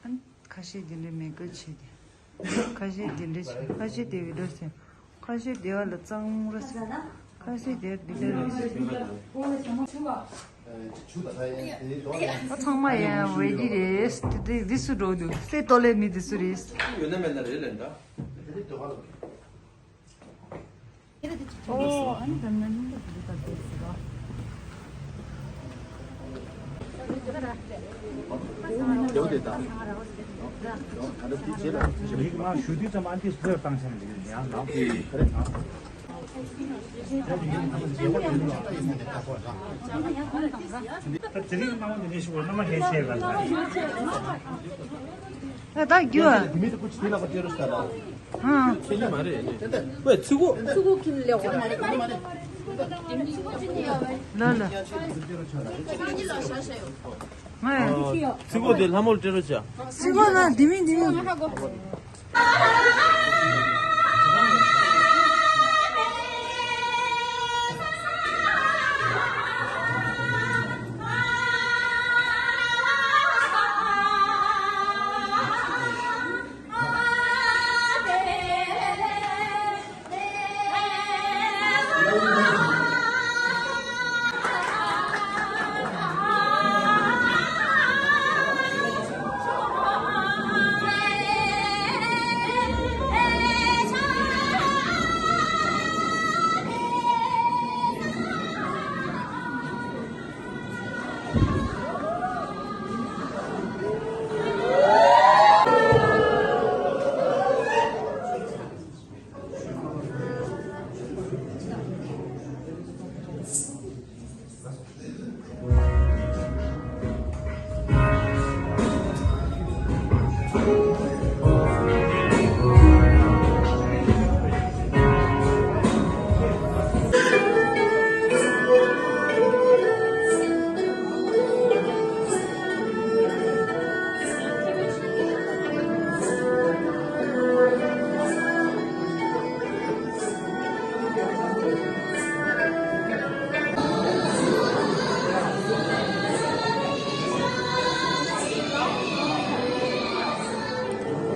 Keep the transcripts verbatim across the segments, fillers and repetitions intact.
ཨ་ནི་ཁ་ཤས་དེ་འདྲའི་མེད་དགོས་བྱས་ཏེ། ཁ་ཤས་དེ་འདྲའི་བྱས། ཁ་ཤས་དེ་བི་ཌིའོ་ཟེར། ཁ་ཤས་དེ་བ་ལ་གཙང་ར་ཟེར། ཁ་ཤས་དེ་འདི་འདྲ་ར་ཟེར། ཨ་ཚང་མ་ཡང་བེ་ཌི་རེད། དེ་དེ་འདི་སུ་འགྲོ་འདུག་སེ་ཏོ་ལེ་མི་འདི་སུ་རེད། ཡོད་ན་མེད་ན་རེད་ལེ་འདྲ། ཨོ། ཨ་ནི་ད་ནང་ཉིན་ལ་དེ་ལྟར་བསྡད་ཟེར་རོ། རེད་དེ་ད། ད་ལྟ་དེ་རྗེས་ལ་རིག་མ་ཞུ་དུས་ཙམ་ཨ་འདི་སླེབས་བཏང་ཆ་མི་འདུག་ཡང་ལམ་དེ་ག་རེ་དང་། ད་དེ་རིང་སྣང་བ་འདི་འདྲ་ཞིག་བར་སྣང་བ་ཧེ་ཤེས་ག་ལ། ད་ད་རྒྱུ་ཨ། དེ་མི་དེ་ཀུ་ཅི་དེ་ལ་ཀུ་ཅི་རུ་ཤ་ལ། ཧང་། ཚེ་གི་མ་རེད་ནི། ཝེ་ཚི་གུ། ཚི་གུ་ཁྱིམ་ལེགས་པ་རེད། ལ་ལ། ང་ཚི་གུ་དེ་ལྷ་མོར་སྤྲད་རོགས་བྱ། ཚི་གུ་ན་དེ་མི་དེ་མི།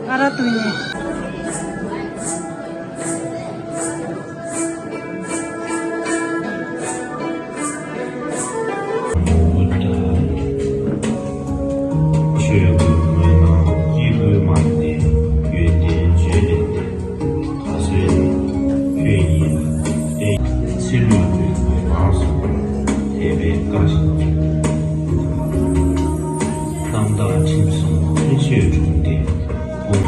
ཨ་ར་ཏུ་ཉེ། ཆོས་སྐུ་མངོན་སྣང་སྐྱེས་བུ་མ་ནས་ཡོན་ཏན་བརྗོད་ལས་ཏེ། ད་གཟོད་ཁྱོད་ཉིད་ལས་ཚེ་ལུས་འདུལ་བའི་ངང་སུ་དད་པའི་བཀའ་བཞིན་མཛོད། རྣམ་དག་ཁྲིམས་སྲུང་ཕན་ཆོད་དྲུང་ལྡན་ཨོ།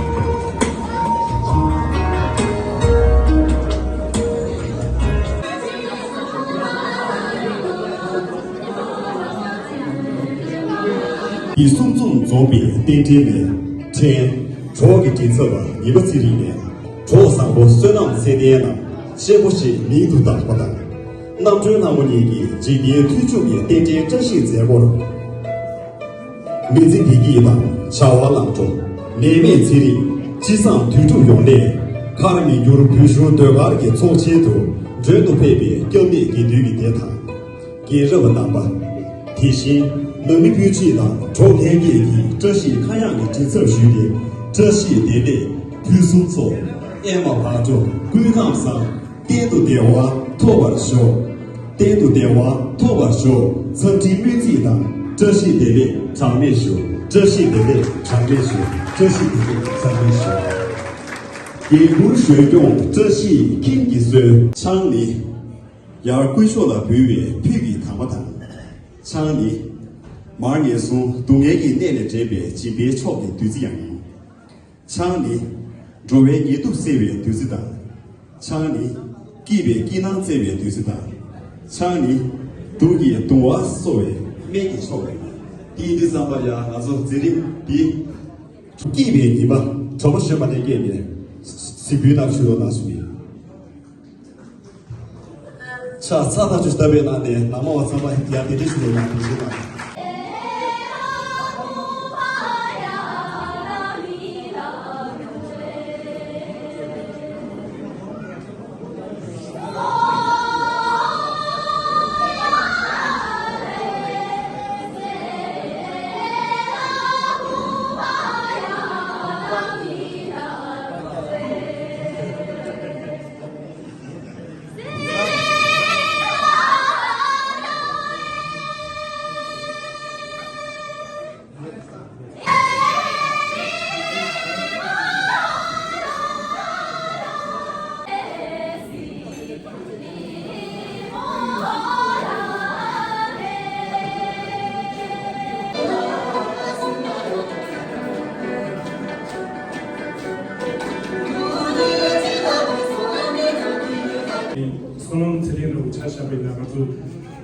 ཡིད་གསུམ་འཛོམས་རྫོགས་པའི་རྟེན་འབྲེལ་ལས། ཕྲན། གྲོགས་ཀྱི་མགྲིན་ཚབ་པ་ཉི་མ་ཚེ་རིང་ནས། གྲོགས་བཟང་པོ་བསོད་ནམས་ཚེ་བརྟན་ལ་གཅེས་པོ་ཞེས་མིང་དུ་བཏགས་པ་དང་། རྣམ་གྲོལ་ལྷ་མོ་ཉིད་ཀྱི་འཇིག་རྟེན་མཐུན་འཇུག་གི་རྟེན་འབྲེལ་བཀྲ་ཤིས་མཛད་སྒོར། མི་ཚེ་བདེ་སྐྱིད་དང་བྱ་བ་ལམ་འགྲོ། ནད་མེད་ཚེ་རིང་། ཅི་བསམ་དོན་འགྲུབ་ཡོང་སླད། མཁར་མི་འགྱུར་བོད་གཞུང་ཟློས་གར་གྱི་ཚོགས་ཆེན་དུ་མགྲོན་དུ་ཕེབས་པའི་སྐྱབས་གནས་དགེ་འདུན་གྱི་སྡེ་དང་། རྒན་རབས་རྣམ་པ། དེ་བཞིན་ནང་མི་སྤུན་མཆེད་དང་གྲོགས་ལྷན་རྒྱས་ཀྱིས་བཀྲ་ཤིས་ཁ་གཡང་གི་མགྲིན་ཚབ་ཞུས་ཏེ། བཀྲ་ཤིས་བདེ་ལེགས་ཕུན་སུམ་ཚོགས། ཨེ་མ་བག་དྲོ་ཀུན་ཁམས་བཟང་། གཏན་དུ་བདེ་བ་ཐོབ་པར་ཤོག་གཏན་དུ་བདེ་བ་ཐོབ་པར་ཤོག་འཚམས་འདྲིའི་སྨོན་ཚིག་དང་། བཀྲ་ཤིས་བདེ་ལེགས་གྲངས་མེད་ཞུ། བཀྲ་ཤིས་བདེ་ལེགས་གྲངས་མེད་ཞུ། བཀྲ་ཤིས་བདེ་ལེགས་གྲངས་མེད་ཞུ། རྒྱལ་བུར་གཞོན་སྐྱོང་བཀྲ་ཤིས་ཁྱིམ་གྱིས་གསོལ། ཆང་ནི། ཡར་སྐུ་ཞབས་ལ་འབུལ་བའི་ཕུད་ཀྱི་དྭངས་མ་དང་། ཆང་ནི། མར་ངན་སོང་སྡུག་བསྔལ་གྱི་གནས་ལས་འདྲེན་པའི་སྦྱིན་པའི་མཆོག་གི་བདུད་རྩི་ཡང་ཡིན། ཆང་ནི། འགྲོ་བའི་ངལ་དུབ་སེལ་བའི་བདུད་རྩི་དང་། ཆང་ནི། སྐྱིད་པའི་སྐྱིད་སྣང་བསྩལ་བའི་བདུད་རྩི་དང་། ཆང་ནི། སྡུག་གི་གདུང་བ་གསོ་བའི་སྨན་གྱི་མཆོག་ཡིན། དེ་ཡིན་དུས་ཙམ་པར་ཡང་ང་ཚོ་མཛད་རིམ་འདི། སྐྱིད་པའི་ཉི་མ་དྲོ་པོ་གཞོན་པ་ནས་སྐྱེས་ནས་གཟིགས་འབུལ་གནང་ཞུ་རོགས་གནང་ཞུ་ཡིན། ཕྱག་འཚལ་ཐག་ཆོད་བཏབ་པའི་ནང་ནས་ནང་མ་བ་ཚང་མ་ཡར་གདན་འདྲེན་ཞུ་རོགས་གནང་། ཐུགས་རྗེ་གནང་། བསོད་ནམས་ཚེ་རིང་ལ་ཆ་བཞག་པ་ཡིན་ན། ང་ཚོ་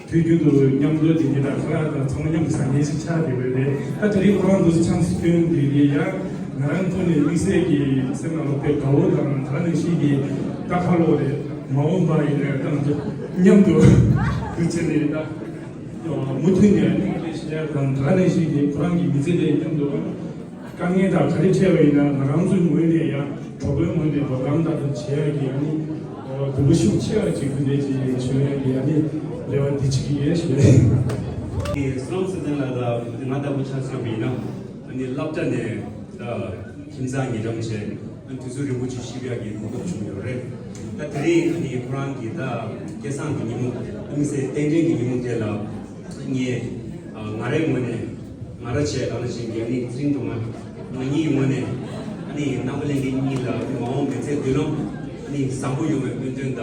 དུས་རྒྱུན་དུ་མཉམ་དུ་དེ་ཉིད་དང་ཁོ་རང་དང་ཚང་མ་མཉམ་དུ་ཟ་མཁན་ཞིག་ཆགས་བསྡད་པ་རེད། ད་དེ་རིང་ཁོ་རང་ཚོ་ཆང་སྐྱོན་འདི་ཡིན་ཡང་ང་རང་ཐོག་ནས་དམིགས་བསལ་གྱི་སེམས་ནང་ལ་དཔེ་དགའ་བོ་དང་། ད་ནང་བཞིན་གྱི་ད་ཁ་ལོ་རེད། མ་འོངས་པ་ཡིན་ནའི་ད་ང་ཚོ་མཉམ་དུ་དུ་བྱས་ནས། ད་མུ་མཐུད་ནས་ཨ་ནི་ཞེས་དང་། ད་ནང་བཞིན་གྱི་ཁོ་རང་གི་མི་ཚེ་དེ་མཉམ་དུ། དཀའ་ངལ་དང་ག་རེ་འཕྲད་པ་ཡིན་ན། ང་རང་ཚོའི་ངོས་ནས་ཡང་གྲོགས་པོའི་ངོས་ནས་འབུམ་རམས་དང་བྱེད་ཡག་གི་ཨ་ནི་འདུན་པ་ཤུགས་ཆེ་བ་ཅིག་འདི་འདྲ་ཅིག་བྱུང་ཡག་གི་ཨ་ནི་རེ་བ་འདི་བྱེད་ཀྱི་ཡོད་ཞུ། བསོད་ནམས་ཚེ་རིང་ལགས་དང་ང་ལྟ་བུ་ཆ་མཚོན་པ་ཡིན་ན། ཨ་ནི་སློབ་གྲྭ་ནས་ད་ཁྱིམ་ཚང་ཉེ་འགྲམ་བྱས། ཨ་ནི་དུས་ཚོད་རིང་པོ་ཅིག་གཤིབ་ཡག་གི་གོ་སྐབས་བྱུང་ཡོད་རེད། ད་དེ་རིང་ཨ་ནི་ཁོ་རང་གི་ད་སྐལ་བཟང་གི་ཉིན་མོ། ཨ་ནི་སེ་རྟེན་འབྲེལ་གྱི་ཉིན་མོ་དེ་ལ། ངས་ཨ་ང་རའི་ངོས་ནས། ང་རང་བྱས། ད་ནང་བཞིན་གྱི་ཨ་ནི་ཚེ་རིང་སྒྲོལ་མ། ང་གཉིས་ངོས་ནས་ཨ་ནི་རྣམ་པ་ལྷན་རྒྱས་གཉིས་ལ་མ་འོངས་མི་ཚེ་མདུན་ལམ་ཨ་ནི་བཟང་པོ་ཡོང་བའི་སྨོན་འདུན་དང་།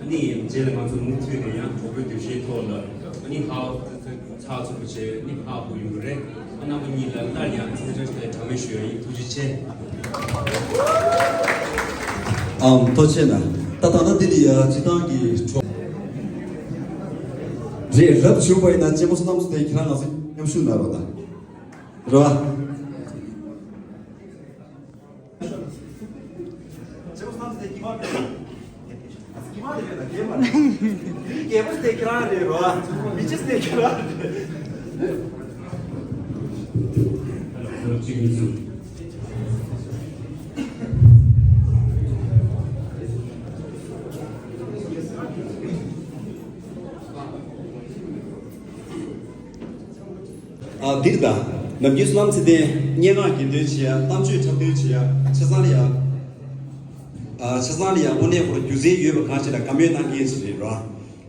ཨ་ནི་རྗེས་ལ་ང་ཚོ་མུ་མཐུད་ནས་ཡང་གྲོགས་པོའི་འདུ་ཤེས་ཐོག་ལ་ཨ་ནི་ཧ་ཚ་ཚུད་པོ་བྱས། ཨ་ནི་ཧ་གོ་ཡོང་གི་རེད། ཨ་རྣམ་པ་གཉིས་ལ་སླར་ཡང་ཚེ་རིང་སྒྲོལ་མ་དང་གྲངས་མེད་ཞུ་ཡ་ཡིན། ཐུགས་རྗེ་ཆེ། ཨམ་ཐུགས་རྗེ་ཆེ་གནང་། ད་ད་ལྟ་འདི་ནི་ཡ་སྤྱི་བཏང་གི་གྲོགས་རེད། རབ་བྱུང་བ་ཡིན་ན་གཅེན་པོ་བསོད་ནམས་དེ་ཁྱེད་རང་ང་ཚོ་མཉམ་ཞུགས་གནང་རོགས་གནང་། རེད་བ། ཨ། འདིར་ད་ནམ་རྒྱུན་བསོད་ནམས་ཚེ་བརྟན་སྙན་ངག་གི་འདོན་བྱེད་ཡ། གཏམ་བརྗོད་འཁྲབ་སྟོན་བྱེད་ཡ། ཆ་ཚང་ལ་ཡ། ཨ། ཆ་ཚང་ལ་ཡ་དངོས་གནས་ཁོ་རང་རྒྱུ་མཚན་ཡོད་པ་གང་ཞིག་ལ་དགའ་མོས་གནང་མཁན་ཞིག་རེད་རོ།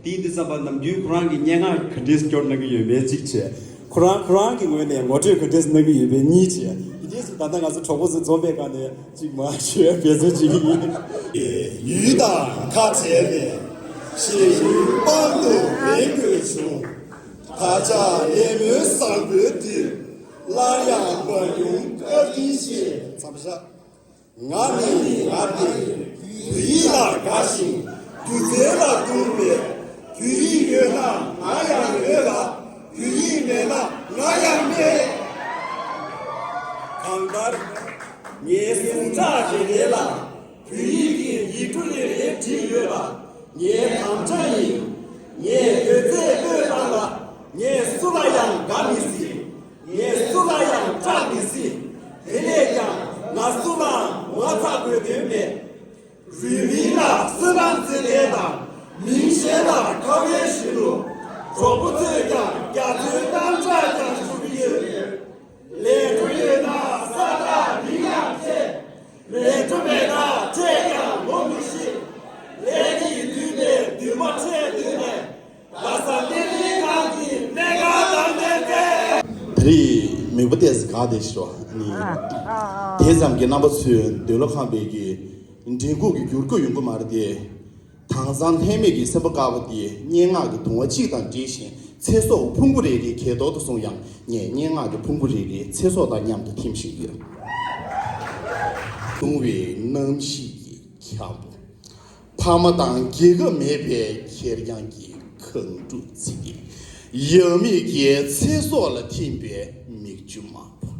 དེ་ཡིན་དུས་ཙམ་པ་ནམ་རྒྱུན་ཁོ་རང་གི་སྙན་ངག་ག་འདྲས་སྐྱོར་གནང་གི་ཡོད་མེད་གཅིག་བྱས། ཁོ་རང་ཁོ་རང་གི་ངོས་ནས་ངོ་སྤྲོད་ག་འདྲས་གནང་གི་ཡོད་མེད་གཉིས་བྱས། དེ་རྗེས་སུ་ད་ལྟ་ང་ཚོ་གྲོགས་པོ་ཚོ་འཛོམས་པའི་སྒང་ནས་གཅིག་མ་ཞུ་ཡ་འབད་བརྩོན་བྱེད་ཀྱི་ཡིན། ཡུལ་དང་ཁ་བྲལ་ནས་གཞན་ཡུལ་དཔང་དུ་མི་དགོས་བྱུང་། ད་ཆ་ལས་སྨོན་བཟང་པོའི་དུས། སླར་ཡང་མ་ཡོང་བཀའ་དྲིན་ཆེ། མཚམས་བཞག་ང་ནི་ང་སྟེ། བོད་ཡིག་ལ་དགའ་ཞིང་སྒྱུ་རྩལ་ལ་དུངས་པའི། བོད་ཡིག་ཡོད་ན་ང་ཡང་ཡོད་ལ། བོད་ཡིག་མེད་ན་ང་ཡང་མེད། གང་ལྟར་ངའི་ཟུངས་ཁྲག་རེ་རེ་ལ་བོད་ཡིག་གི་ཡིག་འབྲུ་རེ་རེ་བྲིས་ཡོད་ལ། ངའི་དམ་བཅའ་ཡིན། ངས་ཡོད་ཚད་བློས་བཏང་ལ། ངས་སུ་ལ་ཡང་དགའ་མི་སྲིད། ངས་སུ་ལ་ཡང་སྐྲག་མི་སྲིད། དེ་ལས་ཀྱང་ང་སུ་ལའང་ངོ་ཚ་དགོས་དོན་མེད། རུས་མིང་ལ་བསོད་ནམས་ཚེ་བརྟན་དང་། མིང་གཞན་ལ་ཁ་བའི་གཞོན་ནུ། གྲོགས་པོ་ཚོས་ཀྱང་རྒྱ་མཚོའི་གཏམ་བརྗོད་ཀྱང་ཞུ་གི་ཡོད། ལས་འཕྲོ་ཡོད་ན་ས་དང་མིང་ཡང་འཕྲད། ལས་འཕྲོ་མེད་ན་འཕྲད་ཀྱང་ངོ་མི་ཤེས། ལས་ཀྱིས་བསྡུས་པའི་འདུན་མ་འཕྲད་དུས་ནས། ད་རིང་མིག་པོ་ཏོག་ཙམ་ག་དེ་ཤོ་ནི། དེ་ཙམ་གྱི་རྣམ་པ་ཚོས་འདོད་བློ་ཁེངས་པའི་གི་མགྲིན་ཁུག་གི་འགྱུར་ཁུག་ཡོང་གི་མ་རེད་དེ། དྭངས་གཙང་ལྷད་མེད་ཀྱི་སེམས་པ་དཀར་པོ་དེ་སྙན་ངག་གི་དུང་བ་གཅིག་དང་འདྲེས་ཤིང་། ཚེ་སྲོག་ཕུང་པོ་རེ་རེའི་གྱེས་རྡོར་དུ་སོང་ཡང་། ངས་སྙན་ངག་གི་ཕུང་པོ་རེ་རེའི་ཚེ་སྲོག་དང་མཉམ་དུ་ཐིམ་བཞིན་ཡོད། གདུང་བའི་རྣམ་ཤེས་ཀྱི་འཁྱམ་པོ། ཕ་མ་དང་རྒྱལ་ཁབ་མེད་པའི་ཁེར་རྐྱང་གི་གངས་ཕྲུག་ཅིག་གིས། ཡབ་མེས་ཀྱི་ཚེ་སྲོག་ལ་ཐིམ་པའི་མིག་ཆུ་དམར་པོ།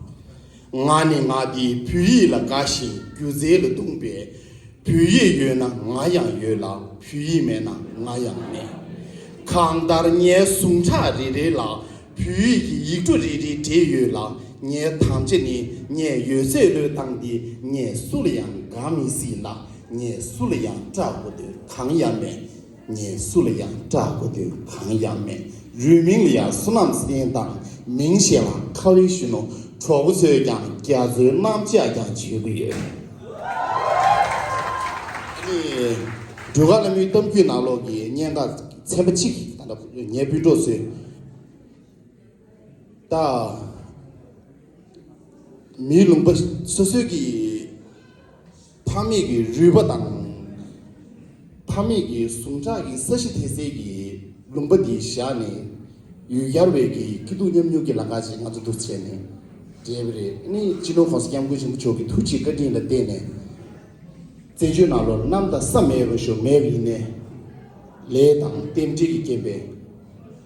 ང་ནི་ང་སྟེ། བོད་ཡིག་ལ་དགའ་ཞིང་སྒྱུ་རྩལ་ལ་དུངས་པའི། བོད་ཡིག་ཡོད་ན་ང་ཡང་ཡོད་ལ། བོད་ཡིག་མེད་ན་ང་ཡང་མེད། གང་ལྟར་ངའི་ཟུངས་ཁྲག་རེ་རེ་ལ་བོད་ཡིག་གི་ཡིག་འབྲུ་རེ་རེ་འདྲེས་ཡོད་ལ། ངའི་དམ་བཅའ་ནི་ངས་ཡོད་ཚད་བློས་བཏང་སྟེ། ངས་སུ་ལ་ཡང་དགའ་མི་སྲིད་ལ། ངས་སུ་ལ་ཡང་སྐྲག་དགོས་དོན་གང་ཡང་མེད། ངས་སུ་ལ་ཡང་སྐྲག་དགོས་དོན་གང་ཡང་མེད། རུས་མིང་ལ་ཡང་བསོད་ནམས་ཚེ་བརྟན་དང་། མིང་གཞན་ལ་ཁ་བའི་གཞོན་ནུ། གྲོགས་པོ་ཚོས་ཀྱང་རྒྱ་མཚོའི་གནམ་ལྕགས་ཀྱང་བརྗོད་ཀྱི་ཡོད། ཨ་ནི་སྒྲོལ་དཀར་ལྷ་མོའི་གཏམ་རྒྱུད་ནང་ལོགས་ཀྱི་སྙན་ངག་ཚན་པ་གཅིག་ད་ལྟ་ངའི་སྤུན་གྲོགས་ཚོས། ད་ མིའི་ལུང་པ་སོ་སོའི་གི་ཕ་མེས་ཀྱི་རུས་པ་དང་། ཕ་མེས་ཀྱི་ཟུངས་ཁྲག་གི་ས་གཞི་འཐེན་སའི་གི་ལུང་པ་འདི་བཞག་ནས། ཡུལ་གྱར་བའི་གི་སྐྱིད་སྡུག་མཉམ་མྱོང་གི་ལམ་ཁ་ཅིག་ང་ཚོ་འདུག་བྱས་ནས་འབྲེལ་བ་རེད། ཨ་ནི་སྤྱི་ནོར་༸གོང་ས་༸སྐྱབས་མགོན་ཆེན་པོ་མཆོག་གི་ཐུགས་རྗེ་བཀའ་དྲིན་ལ་བརྟེན་ནས། བཙན་བྱོལ་ནང་ལོགས་གནམ་དང་ས་མེད་པ་ཞིག་མེད་པ་ཡིན་ནའི། ལས་དང་རྟེན་འབྲེལ་གྱི་རྐྱེན་པས་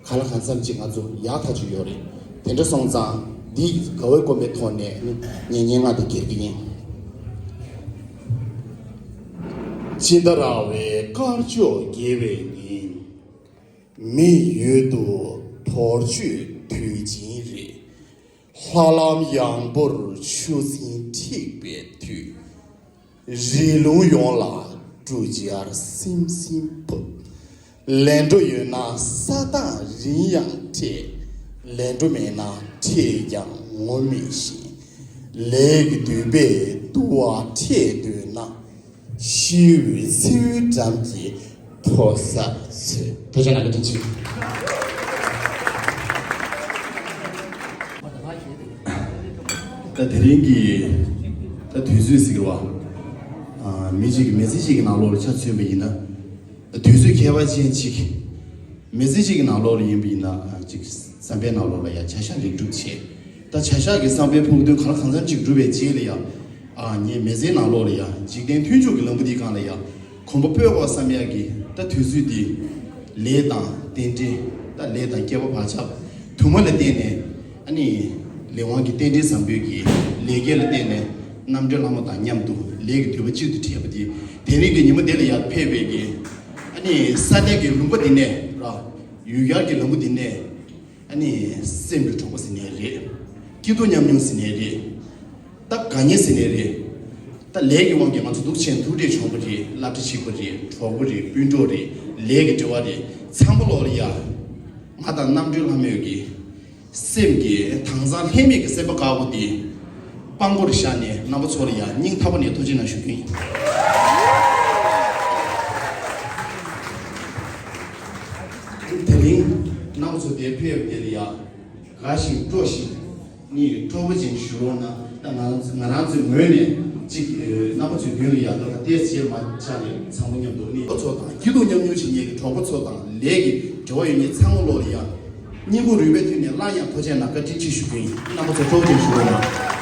གང་ལ་གང་འཚམ་ཅིག་ང་ཚོ་ཡག་ཐག་ཆོད་ཡོད་རེད། དེ་འདྲ་སོང་ཙང་འདི་དགའ་བའི་སྒོམ་པའི་ཐོག་ནས་ངས་སྙན་ངག་འདི་གྱེར་གྱི་ཡིན། སྤྱི་ཟླ་ར་བའི་དཀར་ཕྱོགས་དགེ་བའི་ཉིན། མི་ཡུལ་དུ་དོར་བཅོས་དུས་ཆེན་རེད། ལྷ་ལམ་ཡངས་པོར་ཆུ་སྲིན་འཁྲིགས་པའི་དུས། རི་ལུང་ཡོངས་ལ་འབྲུ་སྦྱར་སིམ་སིམ་ཕབ། ལས་འགྲོ་ཡོད་ན་ས་དང་རིན་ཡང་འཕྲད། ལས་འགྲོ་མེད་ན་འཕྲད་ཀྱང་ངོ་མི་ཤེས། ལས་ཀྱི་དུད་པས་དུ་བ་འཕྲད་འདོད་ན། ཤི་བོའི་མཚེའུའི་འགྲམ་གྱི་ཕོ་གསར་ཚོས། ཐུགས་རྗེ་གནང་། བཀའ་དྲིན་ཆེ། ད་དེ་རིང་གི་ད་དུས་ཚོད་ཟེར་བ། ཨ། མི་གཅིག་གི་མི་ཚེ་གཅིག་གི་ནང་ལོགས་ལ་ཆ་མཚོན་པ་ཡིན་ན། དུས་ཚོད་ཁྱད་པར་ཅན་གཅིག་མི་ཚེ་གཅིག་གི་ནང་ལོགས་ལ་ཡིན་པ་ཡིན་ན། ཨ། གཅིག་བསམ་པའི་ནང་ལོགས་ལ་ཡང་བྱ་བཞག་ལེགས་གྲུབ་བྱས། ད་བྱ་བཞག་གི་བསམ་པའི་ཕུགས་འདུན་གང་ལ་གང་འཚམ་ཅིག་གྲུབ་པའི་རྗེས་ལ་ཡང་། ཨ། ངའི་མི་ཚེའི་ནང་ལོགས་ལ་ཡང་འཇིག་རྟེན་མཐུན་འཇུག་གི་ལམ་བུ་འདིའི་སྒང་ལ་ཡང་གོམ་པ་སྤོས་དགོས་བསམ་ཡག་གི་ད་དུས་ཚོད་འདི། ལས་དང་རྟེན་འབྲེལ། ད་ལས་དང་སྐྱེ་བ་བག་ཆགས་དུ་མ་ལ་བརྟེན་ནས། ཨ་ནི་ལས་དབང་གི་རྟེན་འབྲེལ་བཟང་པོའི་གི་ལས་སྐལ་ལ་བརྟེན་ནས་རྣམ་གྲོལ་ལྷ་མོ་དང་མཉམ་དུ་ལས་ཀྱི་འདོད་པ་གཅིག་ཏུ་འཕྲད་པ་འདི། དེ་རིང་གི་ཉིན་མོ་འདི་ལ་ཡང་ཕེབས་པའི་གི། ཨ་ནི་ས་གནས་ཀྱི་ལུང་པ་འདི་ནས་ར། ཡུལ་གྱར་གྱི་ལམ་བུ་འདི་ནས། ཨ་ནི་སེམས་ཀྱི་གྲོགས་པོ་ཟེར་ནའི་རེད། སྐྱིད་སྡུག་མཉམ་མྱོང་ཟེར་ནའི་རེད། ད་དགའ་ཉེ་ཟེར་ནའི་རེད། ད་ལས་ཀྱི་དབང་གིས་ང་ཚོ་འདུག་བྱས་ཐུག་འཕྲད་བྱུང་བ་རེད། སློབ་གྲྭ་གཅིག་པ་རེད། གྲོགས་པོ་རེད། སྤུན་གྲོགས་རེད། ལས་ཀྱི་འབྲེལ་བ་རེད། ཚང་མ་ལོག་ལ་ཡ། ང་དང་རྣམ་གྲོལ་ལྷ་མོས་ཀྱི། སེམས་ཀྱི་དྭངས་གཙང་ལྷད་མེད་ཀྱི་སེམས་པ་དཀར་པོ་འདི། དཔང་པོར་བཞག་ནས་རྣམ་པ་ཚོ་ལ་ཡང་སྙིང་ཐག་པ་ནས་ཐུགས་རྗེ་གནང་ཞུ་རྒྱུ་ཡིན། དེ་རིང་རྣམ་པ་ཚོ་འདིར་ཕེབས་པ་དེ་ལ་ཡང་དགའ་ཞིང་སྤྲོ་ཞིང་ནི་སྤྲོ་པོ་ཅན་ཞུ་རོགས་གནང་། ད་ང་ང་རང་ཚོའི་ངོས་ནས་གཅིག་རྣམ་པ་ཚོའི་མདུན་ལ་ཡང་ད་ལྟ་ཏོག་ཙམ་མ་ཆགས་ནས་ཚང་མ་མཉམ་དུ་ནི་ཚོ་དང་སྐྱིད་སྡུག་མཉམ་མྱོང་བྱེད་མཁན་གྱི་གྲོགས་པོ་ཚོ་དང་ལས་ཀྱི་འབྲེལ་བ་ཡོད་མཁན་ཚང་མ་ལོག་ལ་ཡང་། སྙིང་ཁོང་རུས་པའི་ཐོག་ནས་སླར་ཡང་ཐུགས་རྗེ་གནང་། བཀའ་དྲིན་ཆེ་ཞུ་རྒྱུ་ཡིན། རྣམ་པ་ཚོ་སྤྲོ་བོ་ཅན་ཞུ་བ་ཡིན།